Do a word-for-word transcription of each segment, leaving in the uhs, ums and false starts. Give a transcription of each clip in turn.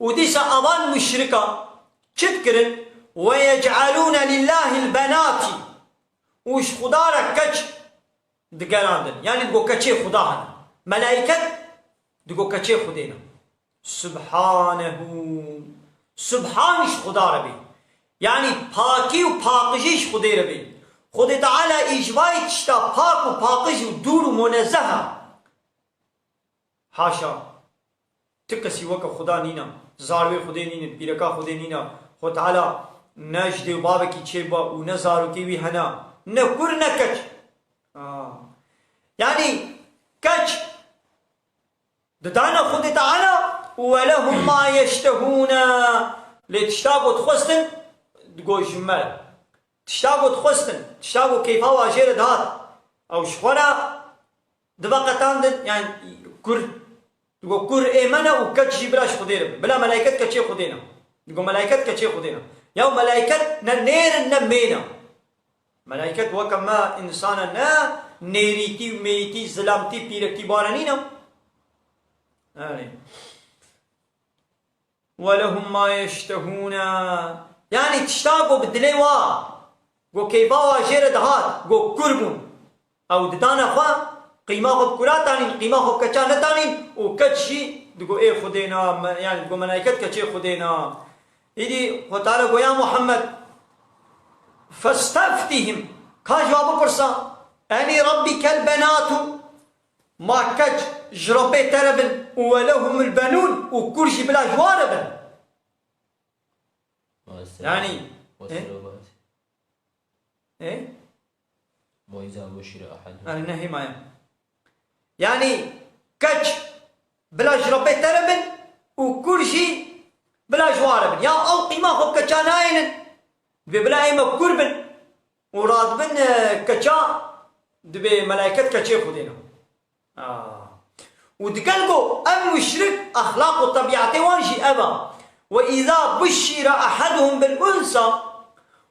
Û dîsa avan muşrika çi dikirin? Ve yec'alûne lillâhil benâtî. Û ji Xuda re keç digerandin. Yanî digo keçê Xuda hene. Melaiket digo keçê Xudê ne. Subhanehu. Subhan ji Xuda re bê. Yanî pakî û paqijî ji Xudê re bê. Xudê Teala î ji vay tişta pak û paqij û dûr û munezzeh e. Haşa. Ti kesî weke Xuda nîne. Zarwê Xudê nîne, pîreka Xudê nîne. Xwe Teala ne ji dê û bavekî çêbû û ne zarokê wî hene. Ne kur ne keç. Ah. Yanî keç didane Xudê Teala û we lehum ma yeştehûne. Lê tişta ku dixwestin, digo ji me. Tişta ku dixwestin, tişta ku keyfa wa jê re dihat, ew ji xwe re diveqetandin, yani kur, digo kur ê me ne û keç jî bila ji Xwedê re be. Bila melaiket keçê Xwedê ne. Digo melaiket keçê Xwedê ne. Ya melaiket ne nêr in ne mê ne. Melaiket weke me însan e, ne nêrîtî û mêyîtî, zilamtî, pîrekî bare nîne. Yani. Ve lehum ma yeştehûne. Yanî tişta ku bi dilê wa, ku keyfa wa jê re dihat, ku kur bûn. Ew didane xwe, qîma xwe bi kura tanîn, qîma xwe bi keça netanîn û keç jî digo ê Xwedê na, me-, yanî digo melaiket keçê Xwedê na. Îdî Xwe Teala go ya Muhammed, festeftihim, ka ji wa bipirsa, elî rabbikel benatu, ma keç ji Rabbê te re bin û we lehumul benûn û kur jî bila ji wa re bin. Maalesef. Yani, Maalesef. E? E? Ve izâ buşşire ahaduhum. Yani ne himaya. Yani keç bila ji Rabbê te re bin û kur jî bila ji wa re bin. Ya ew qîma xwe keça nayênin. Dibê bila ê me kur bin. Û radibin, e, keça, dibê melaiket keçê Xwedê ne. Ah. Û digel ku ev muşrik exlaq û tebîetê wan jî ev e. Ve îza buşşîre ehaduhum bil unsa,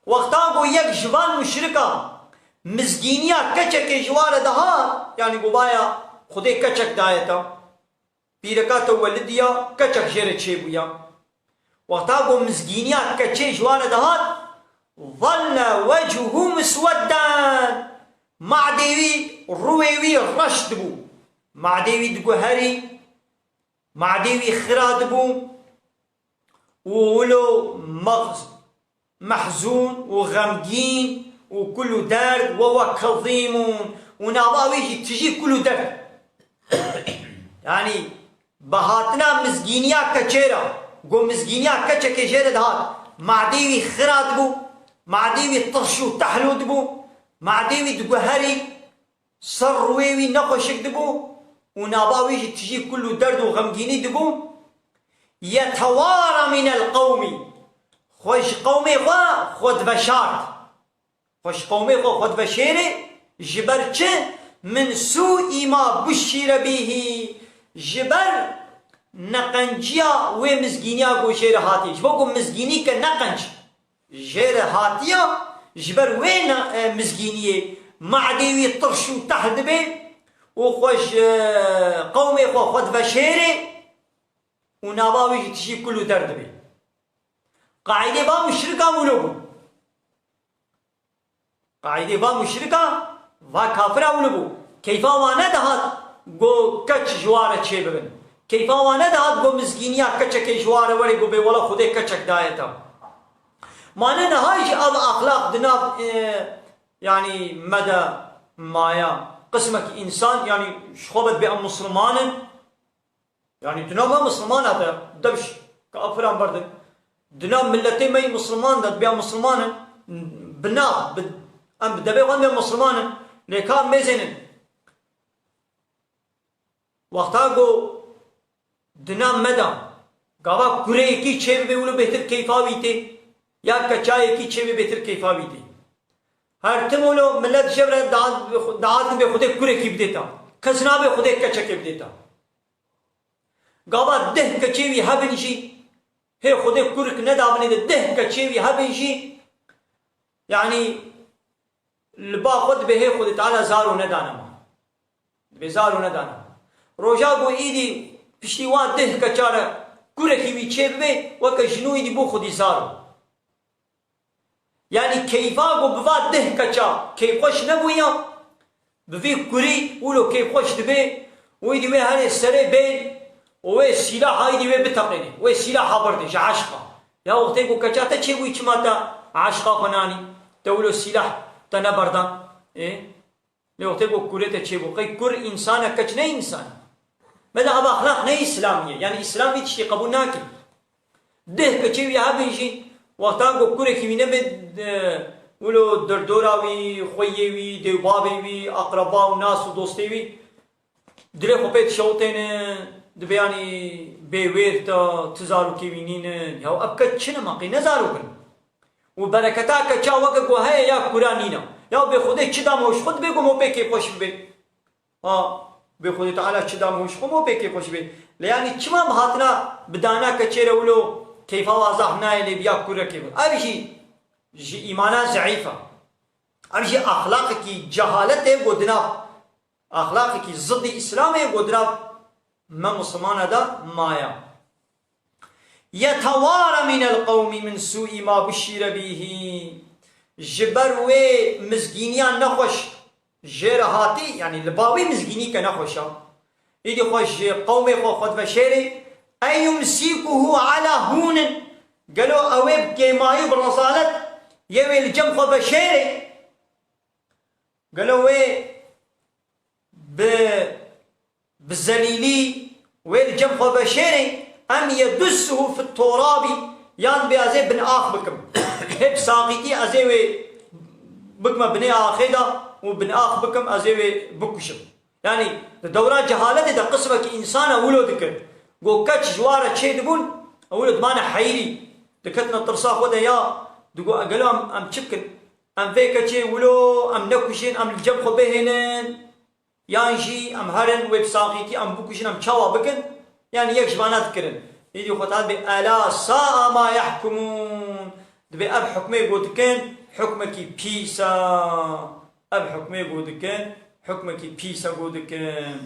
wexta ku yek ji van muşrika mizgîniya keçekê ji wa re dihat, yanî ku baya Xwedê keçek daye te. Pîreka te welidiya, keçek jê re çêbûya. Wexta ku mizgîniya keçê ji wan re dihat, zelle wechuhu miswedden. Madê wî, rûyê wî reş dibû. Madê wî diguherî, madê wî xira dibû. Û wilo mex-, mehzûn û xemgîn û kul û derd we we kezîmûn û nava wî jî tijî kul û derd. Yanî bi hatina mizgîniya keçê re, ku mizgîniya keçekê jê re dihat, madê wî xira dibû, madê wî tirş û tehlû dibû, madê wî diguherî, ser rûyê wî nexweşik dibû û nava wî jî tijî kul û derd û xemgînî dibû. Yetewara mînel qewmî. Xwe ji qewmê xwe xwe diveşart. Xwe ji qewmê xwe xwe diveşêrê. Ji ber çi? Min sû'î ma buşşîre bîhî. Ji ber neqenciya wê mizgîniya ku jê re hatiye. Ji bo ku mizgînî ke neqenc jê re hatiya, ji ber wê ne, e, mizgîniyê madê wî tirş û tehl dibe û xwe ji, e, qewmê xwe xwe diveşêrê û nava wî jî tijî kul û der dibe. Qaîdê va muşrikan wilo bû. Qaîdê va muşrika, va kafira wilo bû. Keyfa wan nedihat go keç ji wa re çêbibin. Keyfa wan nedihat go mizgîniya keçekê ji wa re were go bê wela Xwedê keçek daye te. Ma ne niha jî ev exlaq di nav, e, yanî me de maya. Qismek însan, yanî ji xwe ve dibê em misliman in. Yanî di nav me misliman hate, dev ji kafiran berdin. Di nav miletê me yî misliman de, dibê em misliman in. Bi nav, bi, em bi devê xwe dibê misliman in. Lê ka em mêzênin. Wexta ku di nav me de gava kureyekî çêbibe wilo bêhtir keyfa wî tê, ya keçayekî çêbibe bêhtir keyfa wî tê. Her tim wilo milet jê re dihat, dihat dibê Xwedê kurekî bidê te. Kes nabe Xwedê keçekê bidê te. Gava deh keçê wî hebin jî, hê Xwedê kurik nedabinê de deh keçê wî hebin jî, yanî li ba xwe dibê hê Xwedê Teala zaro nedane me. Dibê zaro nedane me. Roja ku îdî piştî wan deh keça re kurekî wî çêbibe, weke jinû êdî bû xwedî zaro. Yanî keyfa ku bi va deh keça keyfxweş nebûya, bi vî kurî wilo keyfxweş dibe, wî dî wê herê serê bên û wê sîlaha êdî wê biteqînê, wê sîlaha birdê ji eşqa. Ya wextê ku keça te çêbûyî, çima te eşqa xwe nanî? Te wilo sîlah te neberdan. Ê? Lê wextê ku kurê te çêbû, qey kur însan e, keç ne însan e? Meda ev axlaq ne îslamî ye. Yanî îslam vî tiştî qebûl nake. Deh keçê wî hebin jî, wexta ku kurekî wî nebe, e, wilo derdora wî, xweyê wî, dêwbabê wî, aqreba û nas û dostê wî, dilê xwe pê dişewitêne, dibe yanî bêwêr te, ti zarokê wî nîne. Ya ev keç çi ne, ma qey ne zarok in? Û bereketa keça weke ku heye ya kura nîne. Ya bê Xwedê çi dame û ji xwe dibe ku mo pê kêfxweş bibe. Ha, bê Xwedê Teala çi dame û ji xwe mo pê kêfxweş bibe. Lê yanî çima bi hatina bi dana keçê re wilo keyfa wa zaf nayê lê bi ya kure kêfxweş? Ev jî ji îmana zeîf e. Ev jî axlaqekî cehalet e ku di nav, axlaqekî zidî Îslamê ku di nav me Misilmana de maye. Yeteware mînel qewmî min sûî ma buşîre bîhî. Ji ber wê mizgîniya nexweş jê re hatî, yanî li ba wî mizgînîke nexweş a. Îdî xwe ji qewmê xwe xwe diveşêrê. Eyumsîkuhu ala hûnin. Gelo ew ê bi kêmayî û bi rezalet yê wê li cem xwe veşêrê? Gelo wê bi, bi zelîlî wê li cem xwe veşêrê, em yedussuhu fit turabî, yan bê ez ê bin ax bikim. Hê bi saxîtî ez ê wê bikime binê axê de û bin ax bikim, ez ê wê bikuşim. Yanî di dewra cehaletê de qismekî însana wilo dikir. Go keç ji wa re çê dibûn, ew wilo dimane heyrî. Diketine tirsa xwe de ya, digo gelo em, em çi bikin? Em vê keçê wilo em nekujin, em li cem xwe bihêlin, yan jî em herin wê bi saxîtî em bikujin, em çawa bikin? Yanî yek ji vana dikirin. Êdî xwe tan bê ela saa ma yehkumûn. Dibê ev hukmê ku dikin, hukmekî pîs e. Ev hukmê ku dikin, hukmekî pîs e ku dikin.